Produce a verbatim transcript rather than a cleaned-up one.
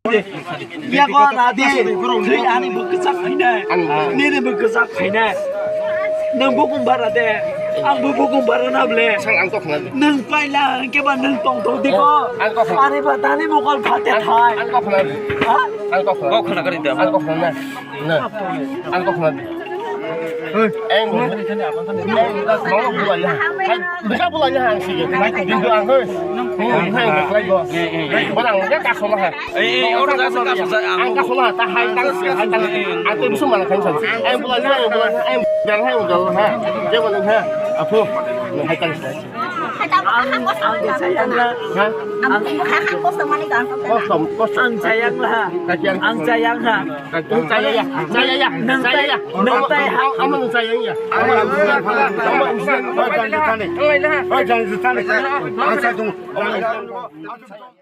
Yago nadi, twi ani bwkha khainai. Nini bwkha khainai. Nwng bukung bara de, ang bo bukung bara na ble. Sang ang kok khna. Nwng paila hwnkhe ba nwng tongthok di ko. Ang kok khna. Ani ba tani mokol phate thai. Ang kok khna. Ha? Ang kok khna. Kok khna kari de. Ang kok khna na. Na. Ang kok khna. Ang bo. Ang bo bulai ya. Hai, bisa bulai ya ang sige. Kintu ang hoi. Hai, hai, bulai go. Barang dia kasih lah. Eh, eh, orang kasih kasih saya. Ang kasih lah, tak hai tang sih, hai tang. Aku bisa mana kan sih. Ang bulai ya, ang bulai ya, ang jangan hai udah ha. Dia mana ha? Apa? Hai tang sih. Ang, ang sayang lah. Ha? Ang, ang kosong mani ka. Kosong, kosong. Ang sayang lah. Kajian. Ang sayang ha. Kajian. Saya ya, saya ya, saya ya. Nang tai ha. Kamu sayang ya. Kamu sayang. Kamu sayang. Kamu sayang. Kamu sayang.